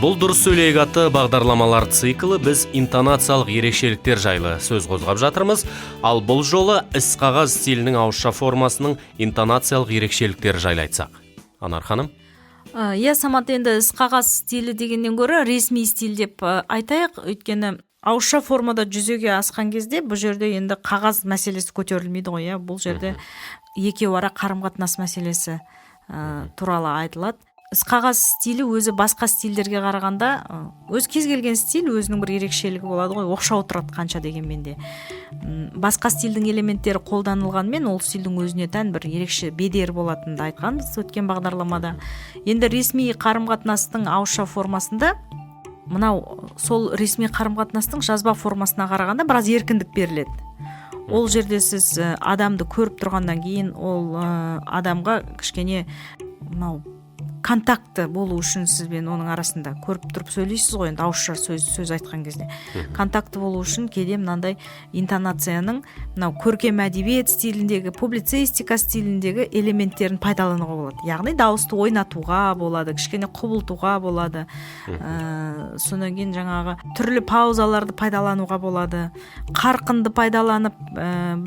Бұл «Дұрыс сөйлейік» атты бағдарламалар циклі. Біз интонациялық ерекшеліктер жайлы сөз қозғап жатырмыз. Ал бұл жолы іс қағаз стилінің ауызша формасының интонациялық ерекшеліктері жайлы айтсақ. Анар ханым. Иә, Самат, енді іс қағаз стилі дегеннен гөрі ресми стиль деп айтайық, өйткені ауызша формада жүзеге асқан кезде бұл жерде енді қағаз мәселесі көтерілмейді ғой, иә. Бұл жерде екеуара қарым қатынас мәселесі туралы айтылады. Іс қағаз стилі өзі басқа стильдерге қарағанда, өз кез келген стиль өзінің бір ерекшелігі болады ғой, оқшау тұрады қанша дегенмен де. Басқа стильдің элементтері қолданылғанмен, ол стильдің өзіне тән бір ерекше бедері болатынын да айтқанбыз өткен бағдарламада. Енді ресми қарым қатынастың ауызша формасында мынау сол ресми қарым қатынастың жазба формасына қарағанда біраз еркіндік беріледі. Ол жерде сіз адамды көріп тұрғаннан кейін, ол адамға кішкене мынау контакты болу үшін, сізбен оның арасында көріп тұрып сөйлейсіз ғой енді, ауызша сөз айтқан кезде контакты болу үшін кейде мынандай интонацияның мынау көркем әдебиет стиліндегі, публицистика стиліндегі элементтерін пайдалануға болады, яғни дауысты ойнатуға болады, кішкене құбылтуға болады, содан кейін жаңағы түрлі паузаларды пайдалануға болады, қарқынды пайдаланып,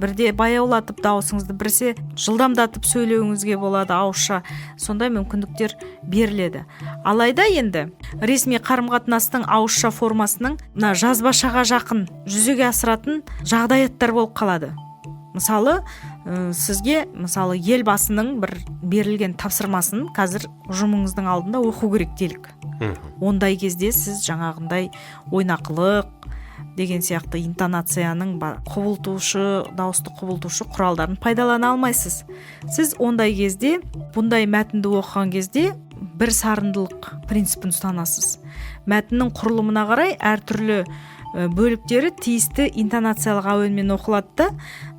бірде баяулатып дауысыңызды, бірсе жылдамдатып сөйлеуіңізге болады. Ауызша сондай мүмкіндіктер беріледі. Алайда енді ресми қарым қатынастың ауызша формасының мына жазбашаға жақын жүзеге асыратын жағдаяттар болып қалады. Мысалы, сізге, мысалы, Елбасының бір берілген тапсырмасын қазір ұжымыңыздың алдында оқу керек делік. Ондай кезде сіз жаңағындай ойнақылық деген сияқты интонацияның құбылтушы, дауысты құбылтушы құралдарын пайдалана алмайсыз. Сіз ондай кезде, бұндай мәтінді оқыған кезде бір сарындылық принципін ұстанасыз. Мәтіннің құрылымына қарай әртүрлі бөліктері тиісті интонациялық әуенмен оқылады да,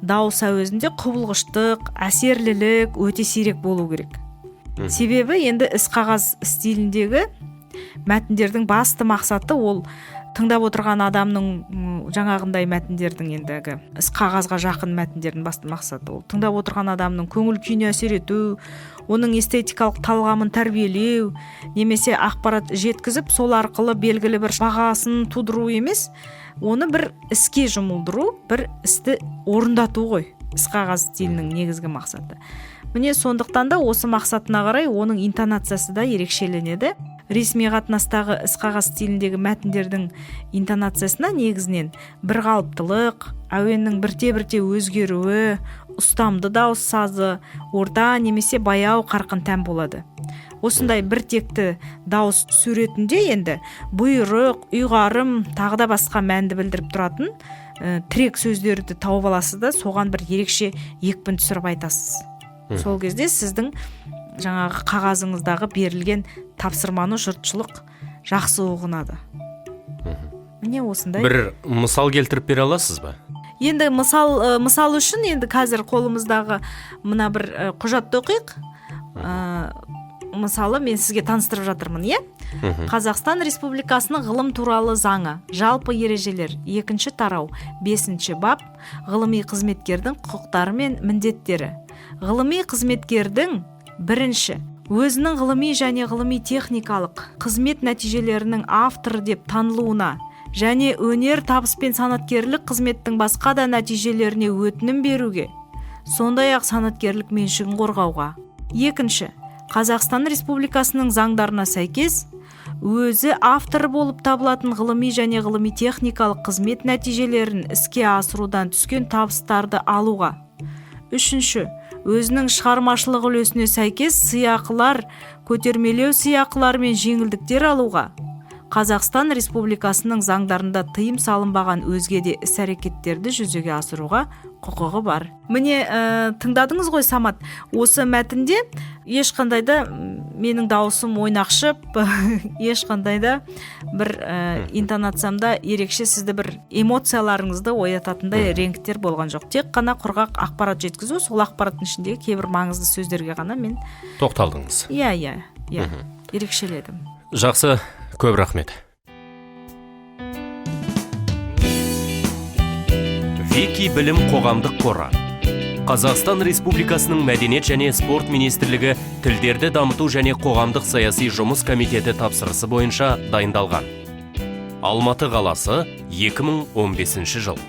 дауыс әуезінде құбылғыштық, әсерлілік өте сирек болу керек. Себебі енді іс қағаз стиліндегі мәтіндердің басты мақсаты ол тыңдап отырған адамның, жаңағындай мәтіндердің, ендігі іс қағазға жақын мәтіндердің басты мақсаты ол тыңдап отырған адамның көңіл күйіне әсер ету, оның эстетикалық талғамын тәрбиелеу немесе ақпарат жеткізіп, сол арқылы белгілі бір бағасын тудыру емес, оны бір іске жұмылдыру, бір істі орындату ғой іс қағаз стилінің негізгі мақсаты. Міне, сондықтан да осы мақсатына қарай оның интонациясы да ерекшеленеді. Ресми қатынастағы іс қағаз стиліндегі мәтіндердің интонациясына негізінен бір қалыптылық, әуеннің бірте бірте өзгеруі, ұстамды дауыс сазы, орта немесе баяу қарқын тән болады. Осындай бір текті дауыс суретінде енді бұйрық, ұйғарым, тағы да басқа мәнді білдіріп тұратын тірек сөздерді тауып аласыз да, соған бір ерекше екпін түсіріп айтасыз. Сол кезде сіздің жаңағы қағазыңыздағы берілген тапсырманы жұртшылық жақсы ұғынады. Міне, осындай. Бір мысал келтіріп бере аласыз ба? Енді мысал үшін енді қазір қолымыздағы мына бір құжатты оқиық. Мысалы, мен сізге таныстырып жатырмын, иә. Қазақстан Республикасының ғылым туралы заңы, жалпы ережелер, екінші тарау, бесінші бап, ғылыми қызметкердің құқықтары мен міндеттері. Ғылыми қызметкердің: бірінші, өзінің ғылыми және ғылыми техникалық қызмет нәтижелерінің авторы деп танылуына және өнер табыс пен санаткерлік қызметтің басқа да нәтижелеріне өтінім беруге, сондай ақ санаткерлік меншігін қорғауға; екінші, Қазақстан Республикасының заңдарына сәйкес өзі авторы болып табылатын ғылыми және ғылыми техникалық қызмет нәтижелерін іске асырудан түскен табыстарды алуға; үшінші, өзінің шығармашылық үлесіне сәйкес сыйақылар, көтермелеу сыйақылар мен жеңілдіктер алуға, Қазақстан Республикасының заңдарында тыйым салынбаған өзге де іс әрекеттерді жүзеге асыруға құқығы бар. Міне, тыңдадыңыз ғой, Самат. Осы мәтінде ешқандай да менің дауысым ойнақшып, ешқандай да бір интонациямда ерекше сізді бір эмоцияларыңызды оятатындай реңктер болған жоқ. Тек қана құрғақ ақпарат жеткізу, сол ақпараттың ішіндегі кейбір маңызды сөздерге ғана мен тоқталдыңыз. Иә, ерекшеледім. Жақсы, көп рахмет. Вики білім қоғамдық қоры. Қазақстан Республикасының Мәдениет және спорт министрлігі, Тілдерді дамыту және қоғамдық саяси жұмыс комитеті тапсырысы бойынша дайындалған. Алматы қаласы, 2015 жыл.